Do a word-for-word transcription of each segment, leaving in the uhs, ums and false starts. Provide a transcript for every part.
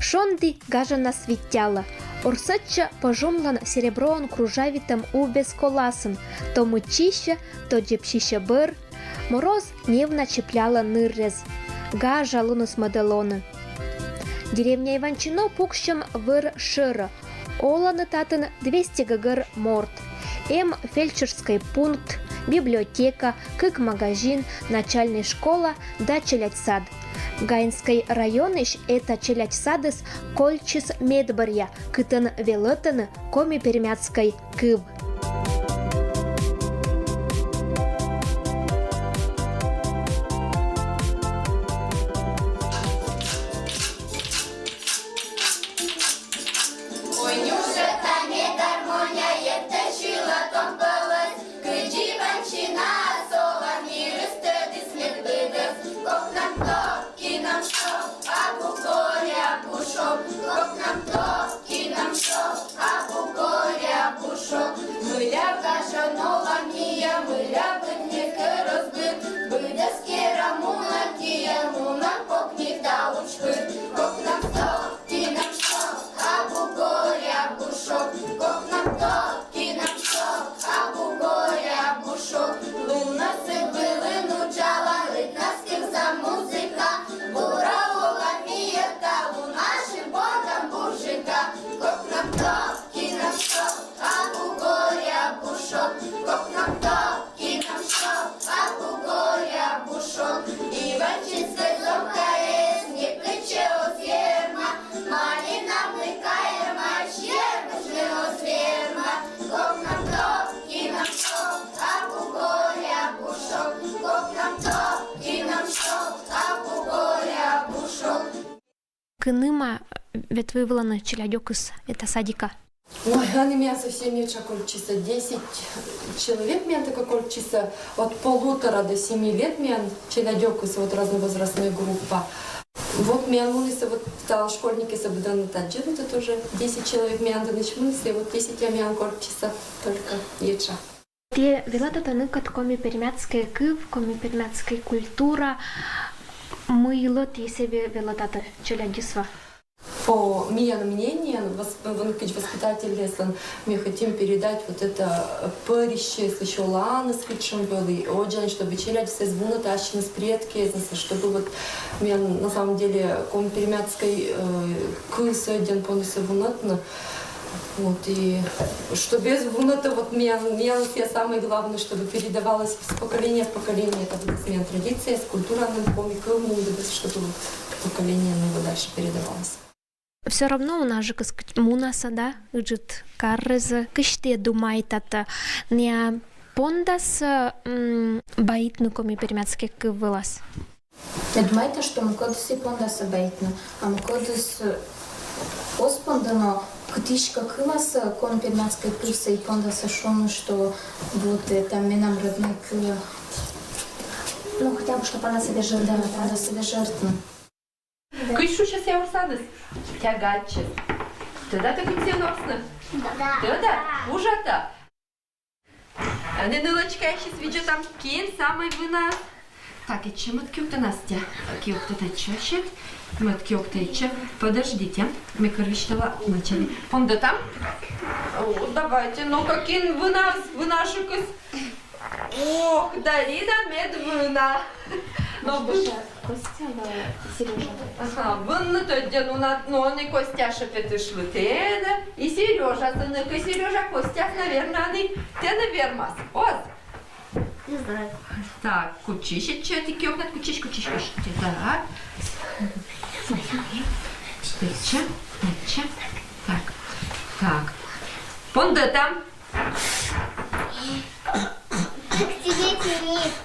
Шонді гажанас виттялӧ. Орсӧдчӧ пӧжумлӧн сереброӧн кружавитӧм уввез коласын, то мыччысьӧ, то дзебсьысьӧ бӧр. Мороз невна чиплялӧ ныррез. Гажа луныс мӧдӧ лоны. Деревня Иванчино пуксьӧм вӧр шӧрӧ. Олӧны татын двести гӧгӧр морт. Эм фельдшерскӧй пункт, библиотека, кык магазин, начальнӧй школа да челядь сад. Гаинскӧй районысь эта челядь садыс кольччис медбӧръя, кытӧн велӧтӧны коми-пермяцкӧй кыв. Ой, Нюша, тане гармоня, еттӧ сьылӧ томпӧлӧс, кыдзи ванчина, солан йирыс тӧдіс мед быдӧс. Кокнам ток, кинам шок, абу горя, абу шок. Кокнам ток, кинам шок, абу горя, абу шок. Мыля гажа нолан мия, мыля быдмет кӧрӧс быд, быдӧс кера муна кия, муна кокни да уч пыд. Кокнам ток, кинам шок, абу горя, абу шок. Кокнам ток, кинам шок, абу горя, абу шок. Луннас вылын уджалан, лыднас кывза музыка. Бура олан мия талун, ашым потам бурджыка. Кокнам ток, кинам шок, абу горя, абу шок. Кокнам ток, кинам шок, абу горя, абу шок. Иванчинскӧй зонкаыс некытчӧ оз верма, Малинавны кайӧма, сьӧрысь оз верма. Кокнам ток, кинам шок, абу горя, абу шок. Кокнам ток, кинам шок, абу горя, абу шок. Кӧныма ветвывлӧны челядёкыс эта садика? Ой, ӧні миян совсем этша кольччисӧ, десять человек миян только кольччисӧ, от полутора до семи лет миян челядёкыс, вот разновозрастная группа. Вот миян мунісӧ, вот та школьникъясӧ быдӧнлы тадзи, вот это уже десять человек миян дінӧ мунісӧ, вот десять миян кольччисӧ только, этша. Ті велӧдтаті ныкӧд коми-пермяцкӧй кыв, коми-пермяцкӧй культура. Мыйлы ті сэсся велӧдтаті челядьыс ва? По миян мнениеӧн, вос-, вон кыдз воспитательяслӧн, мы хотим передать вот это, э, пӧрысьӧс, ещё ланыс кытшӧм вӧлі, оджаӧн, чтобы челядьыс эз вунӧтӧ ассьыныс предкӧйяснысӧ, чтобы вот миян на самом деле коми-пермяцкӧй, э, кыв сійӧн понсӧ вунӧтны. Вот, и чтобы эз вунӧтӧ, вот миян, миян сійӧ самое главное, чтобы передавалось с поколения в поколение, это вот миян традиция, с культура, ну, коми кыв, ну, да, чтобы вот поколение, ну, вот дальше передавалось. Всё равно унажыкыс кыдз мунасӧ, да, ыджыд каррӧ. Кыдз ті думайтатӧ, найӧ пондасӧ, м, баитны коми-пермяцкӧй кыв вылас? Ме думайта, что мукӧдыс и пондасӧ баитны, а мукӧдыс, э, оз понды, но кытыськӧ кыласӧ коми-пермяцкӧй кывсӧ и пондасӧ шуны, что вот это менам родной кыв. Ну, хотя бы, что пондасӧ вежӧртны. Да, пондасӧ вежӧртны. Кыдз шусьӧ сійӧ орсаныс? Тягачыс. Тӧдатӧ, кыдз сійӧн орсны? Да. Тӧдӧ? Ужатӧ? Ӧні, нылӧчкаясыс, видзӧдам, кин самӧй вынас. Так, этчӧ мӧд киоктӧ, Настя. Киоктӧ этчӧ. Мӧд киоктӧ этчӧ. Подождите. Ме кӧр висьтала вначале. Пондӧтам. О, давайте, ну-ка, кин вынас, вынасджыкыс. Ох, Дарина мед вына. Но вы... Костя да Серёжа. Ага, вынны тӧддьӧны на, но ӧні Костя шепетышлы тэнӧ. И Серёжа сынӧ, и Серёжа, Костя, наверно, ӧні тэнӧ вермас. Оз? Не знаю. Так, кутчысь этчӧ, ті киокнад, кутчысь, кутчысь, кутчысь. Так. Этчӧ, этчӧ. Так, так. Пондӧтам. К тебе тянись.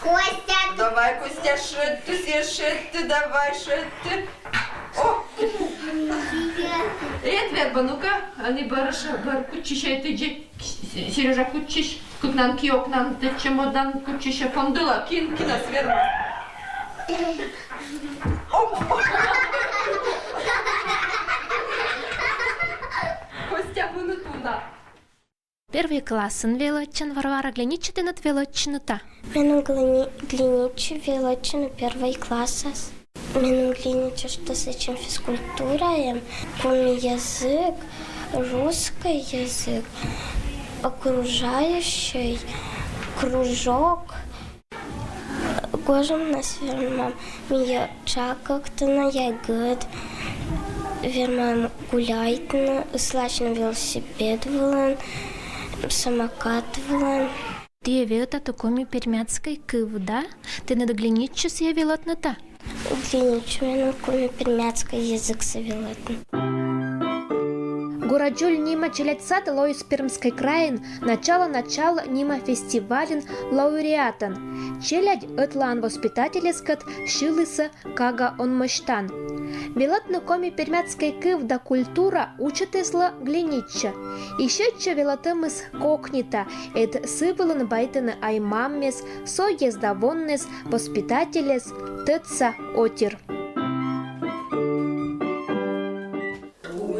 Костя, ты... Давай, Костя, шедьты, сійӧ шедьты, давай, шедьты. О! Эд вермы, ну-ка, ӧні бӧр, бӧр кутчысь этчӧ. Серёжа, кутчысь, кыкнан, киокнан, тэтчӧ мӧдан, кутчысь, пондыла, кин, кинас вермас. О! Костя, вынад уна. Первый классын велӧдчан Варвара. Глянитчӧ, тэнад велӧдчыны та. Менам глини-, глянитчӧ велӧдчыны первый классас. Меным Глиничыштысь сэтшӧм физкультура эм: коми язык, русский язык, окружающий, кружок. Гожӧмнас вермам ми чакӧртны ягӧд, вермам гуляйтны, ысыласьны велосипед вылын, самокат вылын. Тіян велӧдтатӧ коми-пермяцкӧй кыв, да? Тэнад Глиничысь велӧдтатӧ? Глиничысь меным коми-пермяцкӧй языксӧ велӧдны. «Городзоль» нима челядьсад лоис Пермскӧй крайын «Начало-начало» нима фестивальын лауреатӧн. Челядь ӧтлаын воспитательыскӧд сьылісӧ кага онмӧсьтан. Велӧдны коми-пермяцкӧй кыв да культура уджаліс Глинича. И сэтчӧ велӧдӧмыс кокнита, ӧд сы вылын байтӧны ай-маммес, сӧез да воннӧс, воспитательӧс, тӧдса отир.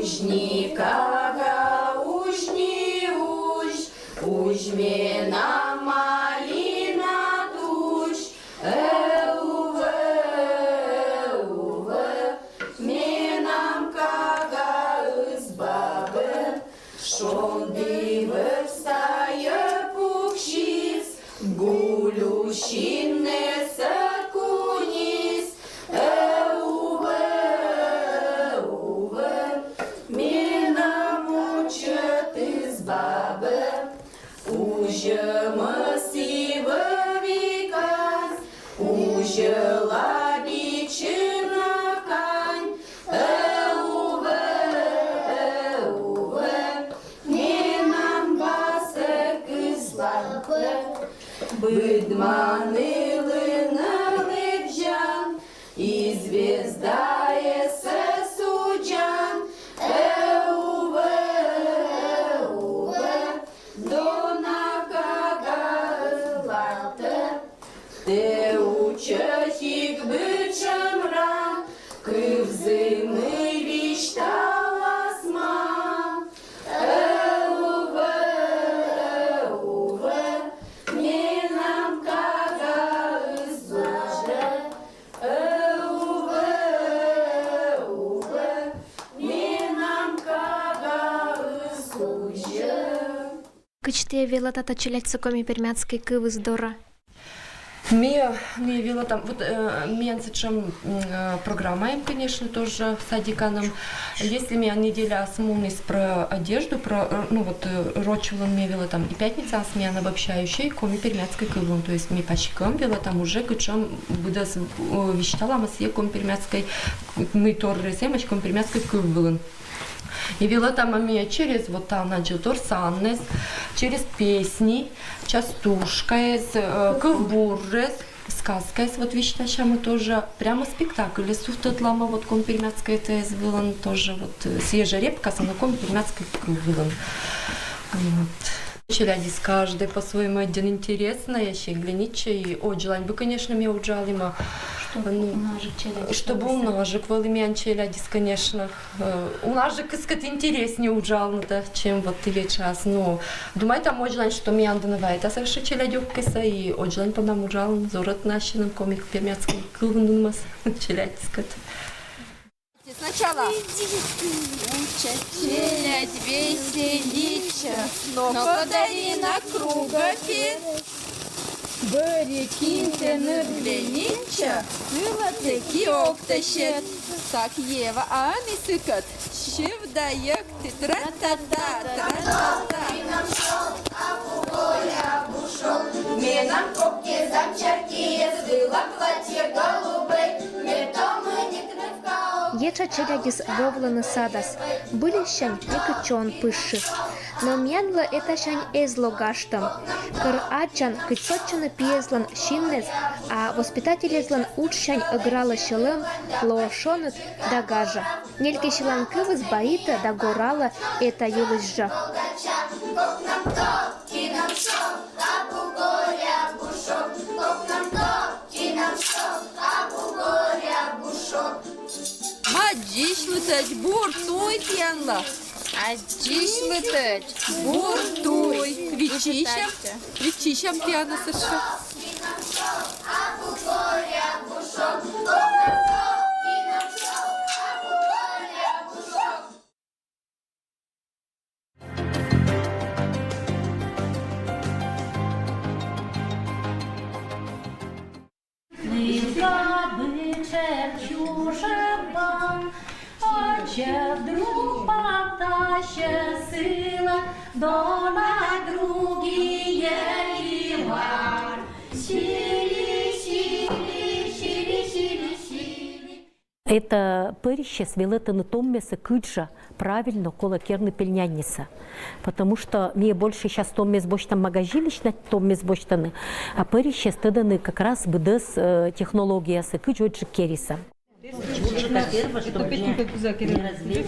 Узь ни, кага, узь ни, узь, узь менам малина тусь, э, увӧ, э, увӧ, менам кагаыс бабӧ. Шонді вӧв сайӧ пуксис, гулю синнысӧ куніс, э, увӧ, э, увӧ, менам ӧтчыдыс бабӧ. Узьӧмыс и вӧвикан, узьӧ ладичина кань, э, увӧ, э, увӧ, менам басӧкыс бабӧ. Быдма нылын лэбзян, и звездаэсӧс судзан, э, увӧ, э, увӧ, дона кагаыс лаптӧ. Тэ уджысь ик быдсяма, кывзы, мый висьталас ма. Э, увӧ, э, увӧ, менам кагаыс бабӧ. Э, увӧ, э, увӧ, менам кагаыс узьӧ. Кыдз тіян велӧдтатӧ челядьсӧ коми-пермяцкӧй кывйыс дорӧ? Ми, ми велӧдтам, вот, э, миян сэтшӧм, м, э, программа эм, конечно, тоже садиканым. Если миян неделяас мунны про одежду, про, э, ну вот, э, роч вылын ми велӧдтам, и пятницаас миян обобщающӧй коми-пермяцкӧй кыв вылын, то есть ми паськӧм велӧдтам уже, кытшӧм быдӧс, э, висьталам сійӧ коми-пермяцкӧй, мый торъяс эмӧсь коми-пермяцкӧй кыв вылын. И велӧдтам ми через вот та надзӧ торъяс, через песни, частушкаэс, э, кывбуръяс, сказкаэс вот висьтасьӧма тоже. Прямо спектакльяс сувтӧдлам вот коми-пермяцкӧй тайӧ вылын тоже вот, э, сійӧ жеребкасӧ, но коми-пермяцкӧй кыв вылын. Вот. Челядьыс каждӧй по-своему ӧдйӧ интереснӧй, ещӧ Глинича, и одзлань бы, конечно, ми уджалім. Чтоб, ну, унажык челядьыс, чтобы вӧлі, унажык вӧлі миян челядьыс, конечно. Э, унажыкыскӧд интересней уджалны да, чем вот тайӧ час. Ну, думайтам одзлань, что миян дінӧ вайӧ тайӧ сэтшӧм челядьыс, и одзлань пӧ нам уджалны, зорӧтны ассьыным коми-пермяцкӧй кыв нуӧднас челядьыскӧд. Сначала. Уча, челядь, веселитча, но-ко, Дарина, кругӧ пет. Бӧръя кин тэныд Глинича, сылӧ тэки ог тӧсьӧд. Так, Ева, а ӧні сыкӧд. Сьыв да йӧкты, тра-та-та, тра-та-та. Менам кок кезам чаркиӧсь, было платье голубой, ме томыник. Етша челядьыс вӧвлӧны садас. Выльыссянь некытчӧ он пышйы. Но миянлы этасянь эз ло гажтӧм. Кӧр аддзан, кыдз сотчӧны пиыслӧн синнас, а воспитательыслӧн уджсянь ӧгралӧ сьӧлӧм, лоӧ шоныд да гажа. Нелькисьлӧн кывйыс баитӧ да горалӧ эта йылысь жӧ. Аддзысьлытӧдз бур туй тіянлы. Аддзысьлытӧдз бур туй. Виччысям, виччысям тіянӧс ещӧ. Кабы чер чужа ба, а чер друг патаще сила, дона другие и вар. Сили, сили, сили, сили, сили. Это пӧрисьӧс велӧдӧны томмесӧ, кыдз жӧ правильно колӧ керны пельняньнисӧ. Потому что ми больше сейчас томмес босьтам магазинысь, на томмес босьтӧны, а пӧрисьӧс тӧдӧны как раз быдӧс э, технологиясӧ, кыдз водзджык керисӧ. Чтобы они не разлились. Чтобы не разлились.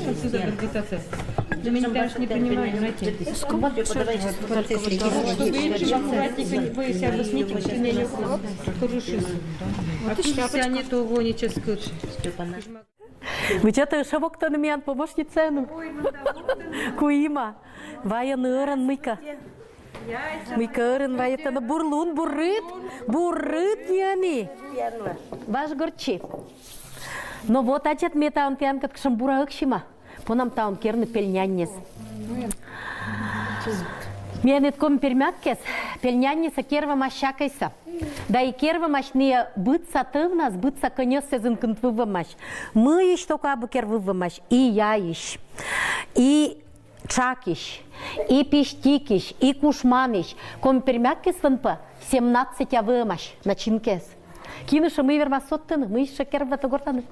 Вы себя объясните, что меня не укроп. Хорошо. А тут все они то вонича скыт. Вы что-то шевоктаны миян помощницаӧн. Куима. Вайӧны ӧрӧн мыйкӧ. Мыйкӧ ӧрӧн вайӧтӧны, бур лун, бур рыт, бур рыт ньӧни. Важ гортчи. Но вот аддзад, ме таун тіянкӧд кутшӧм бура ӧксима. Понам таун керны пельняньнис. Миян эд коми пермяккӧс пельняньнисӧ кервӧмаӧсь сякӧйсӧ. Да и кервӧмаӧсь найӧ быдса тӧвнас, быдса кӧньӧссӧ зынкыд выввӧмаӧсь. Мыйысь токо абу кервыввӧмаӧсь: и яйысь, и тшакысь, и пистикысь, и кушманысь. Коми пермяккӧс вӧн пӧ семнадцать выввӧмаӧсь начинкаыс. Кинысь жӧ мый вермас содтыны, мыйысь жӧ кервӧ, токӧртанныд.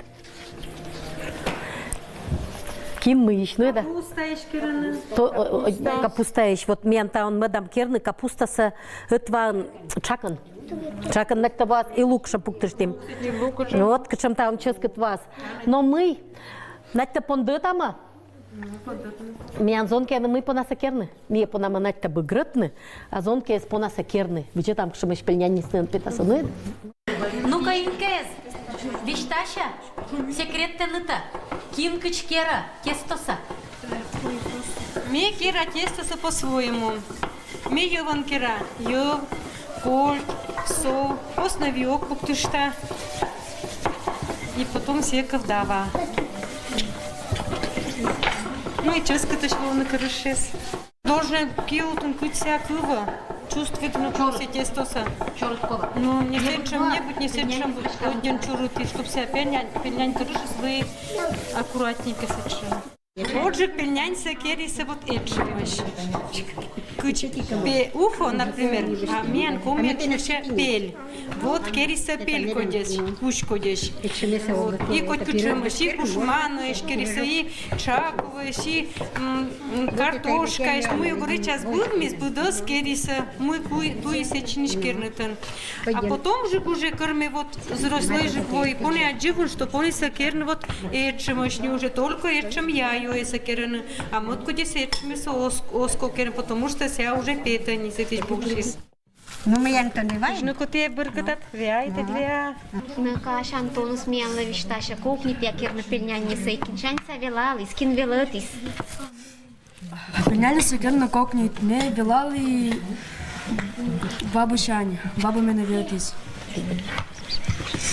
Кин мыйысь, ну да. Капустаысь керӧны. То, о, о, капустаысь. Вот миян таун мӧдам керны капустасӧ ӧтваӧн тшакӧн. Тшакӧн, надь тӧ, ваас и лук жӧ пуктыштім. И лук жӧ. Вот кутшӧм таун чӧскыд ваас. Но мый, надь тӧ, пондӧтамӧ. Миян зонкаясӧ мый понасӧ керны? Миян понамӧ, надь тӧ, быгрӧтны, а зонкаяс понасӧ керны. Видзӧдам, кутшӧмӧсь пельняньнисныӧн петасӧ, ну. Ну-ка, инкаяс, висьтасьӧ, секреттӧ нытӧ, кин кыдз керӧ тестосӧ. Ме кера тестосӧ по-своему. Ме йӧвӧн кера: йӧв, кольт, со, основиок пуктышта. И потом сійӧ кӧвдава. Ну и чӧскыдӧсь лоны кӧрышсьыс. Должен киутны кыдз сійӧ кывзӧ, чувствуйтны кыдз сійӧ тестосӧ. Чёрткова. Ну, не сэтшӧм небыт, не сэтшӧм, ӧдйӧн чорыд, и чтоб сійӧ пельнянь, пельнянь кӧрышыс вӧлі аккуратненько сэтшӧм. Водзджык пельняньсӧ керисӧ вот этшӧмӧсь. Кыдз пе-, ухо, например, а миян комиӧн шусьӧ пель. Вот керисӧ пель кодьӧсь, кузь кодьӧсь. Вот. И кодь кутшӧмӧсь, и кушманӧсь керисӧ, и тшаковӧсь, и, м, м, картошкаӧсь. Мый гӧгӧрчас быдмис, быдӧс керисӧ, мый ку-, туйыс сэтчӧ нин кернытӧн. А потом жӧ уже кӧр ме вот взрослӧйджык вои, пони аддзи вӧн, что понисӧ керны вот этшӧмӧсь, не уже только этшӧм яйӧйсӧ керӧны, а мӧд кодьӧсь этшӧмсӧ оз, оз ков керны, потому что сійӧ уже петӧ нин сэтысь боксьыс. Ну, миян тӧ нин вай. Ну, кӧть тіян бергӧдад, веа, и тӧд веа. Ну-ка, Антоныс миянлы висьтасьӧ, кокни тіян керны пельняньнисӧ, кытчӧ сійӧ велаліс, кин велӧдіс. Пельняньнисӧ керны кокни, ме велалі бабусянь, бабу менӧ велӧдіс.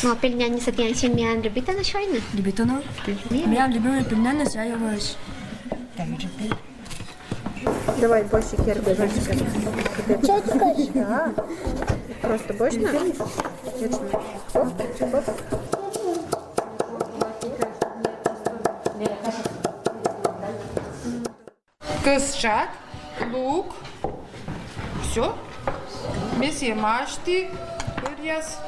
Ну, а пельняньнисӧ тіян семьяын любитӧны сёйны? Любитӧны. Миян любимӧй пельняньнис яйӧйыс. Давай больше керка, Женечка. Да. Просто больше. Оп, оп. Кӧсджык, лук. Всё. Ме сійӧс маасті пӧръяс.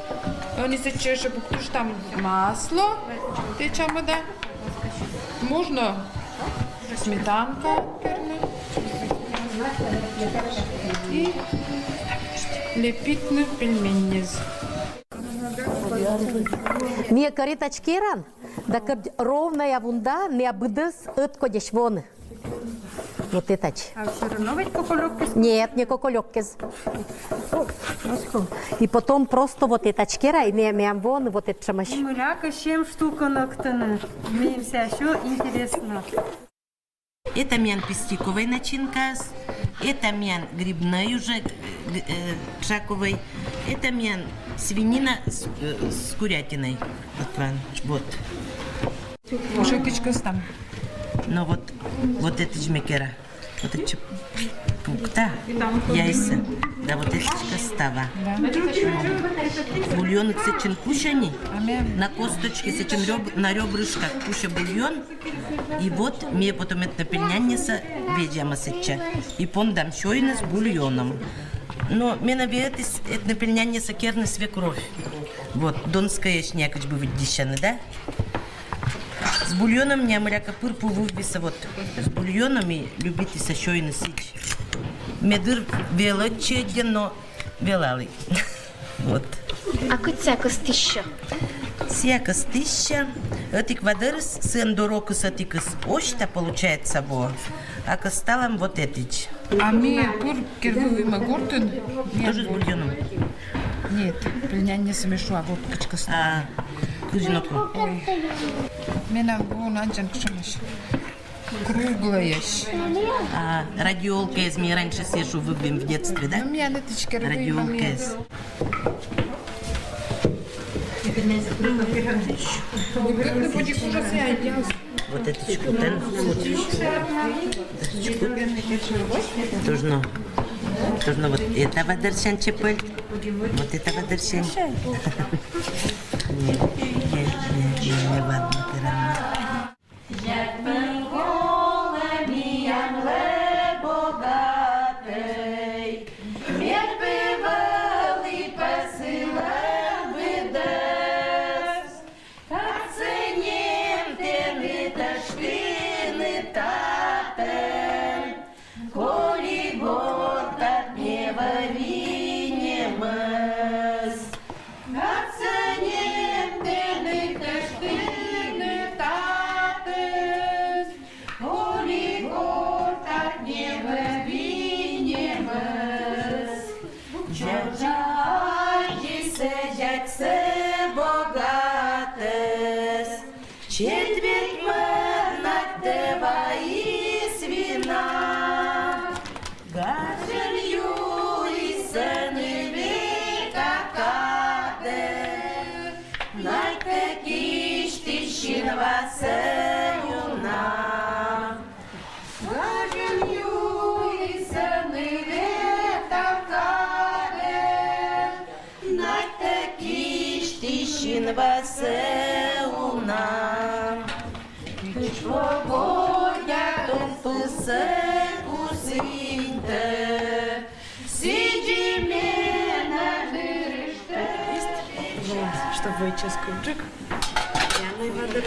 Ӧні сэтчӧ ещё пуктыштам масло. Тэчам да. Можно сметанка керны. И лепитны пельменьнас. Ме кӧрйи тадз керан, да кӧть ровнӧя вунда, найӧ быдӧс ӧткодьӧсь воны. Вот этадз. А всё равно ведь коколёккис? Нет, не коколёккис. И потом просто вот этадз кера, и найӧ миян воны вот этшӧмӧсь. И мыйлакӧ сэтшӧм штука нӧктыны. Меям сійӧ ещё интереснӧ. Это миян пистиковӧй начинкаыс, это миян грибнӧй уже, э, тшаковӧй, это миян свинина с, э, с курятиной. Вот, вот. Уже кыдзкӧ там. Но вот, вот этадз ме кера. Вот этадз пукта яйсӧ. Да вот эта става. Бульон сэтшӧм кусьӧ ни. На косточке сэтшӧм реб-, на ребрышках кусьӧ бульон. И вот ме потом этнопельняньнесӧ видзӧма сэтчӧ. И пондам сёйны с бульоном. Но менӧ веӧтіс этнопельняньнесӧ керны свекровь. Вот, донскӧйӧсь некыдз бы видзӧны, да? С бульоном ня мыляка пыр пу вывсьыс вот. С бульоном и любитіс сёйны сідз. Ме дыр велӧдчи, но велалі. Вот. А кыдз сія кӧстысьӧ? Сія кӧстысьӧ. Ӧтик ва дорас, сыӧн дорӧ кӧ ӧтикыс осьта, получается, во. А кӧсталам вот этадз. А ми пыр керны вӧлім гортын. Тоже с бульоном? Нет, пельняньнесӧ ме шуа, вот кыдз кӧстӧ. А, кыдзи нӧ кӧ? Ой. Менам вон анджан кшемысь. Круглӧйӧсь. А, радиолкаыс, ми раньше сійӧс вӧвлім в детстве, да? Ну, ми аннытысь керны вӧлім. Радиолкаыс. Вот этадз кутан, вот. Должно. Должно вот это ва дорсянь чепӧль. Вот это ва дорсянь. Нет, нет, нет, нет, не ладно, ты равно. Зять пӧ колӧ миянлы богатӧй, мед пӧ вӧлі пӧ сылӧн выдӧс. Татсӧ нем тэныд тӧштыны татӧн, коли гортад не вӧвлі немӧс. Татсӧ нем тэныд тӧштыны татӧн, коли гортад не вӧвлі немӧс. Дзордза аддзис зятьсӧ богатӧс, четверть мӧд надтӧ вайис вина. Гажӧн юисны век кадӧ, надтӧ кисьтысь синвасӧ уна. Гажӧн юисны век кадӧ, надтӧ кисьтысь синвасӧ уна. Кыдз погодя томтысӧ кусыньтӧ, сідзи менам дырыштӧ. Чтобы сейчас курджик. Прямо и воды.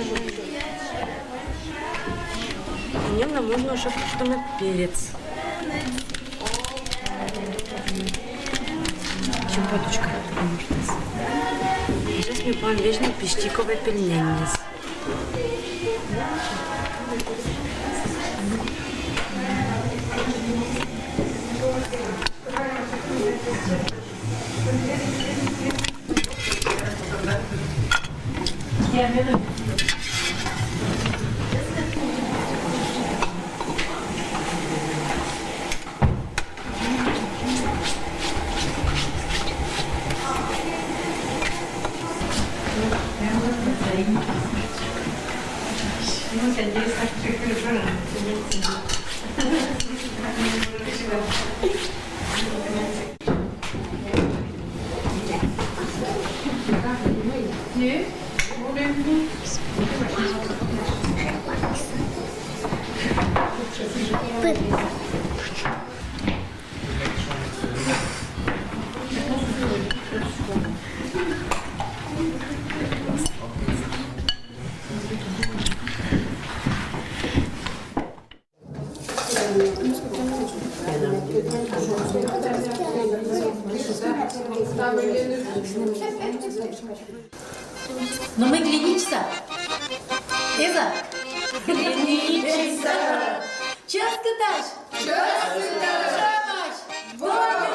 И немного можно уже, чтобы перец. Щепоточка. Сейчас ми пуам везны пистиковӧй пельняньнас. Но ми глядитчы. Эз-а? Глядитчы. Чӧскыдтас! Чӧскыдтас! Чӧскыдтас!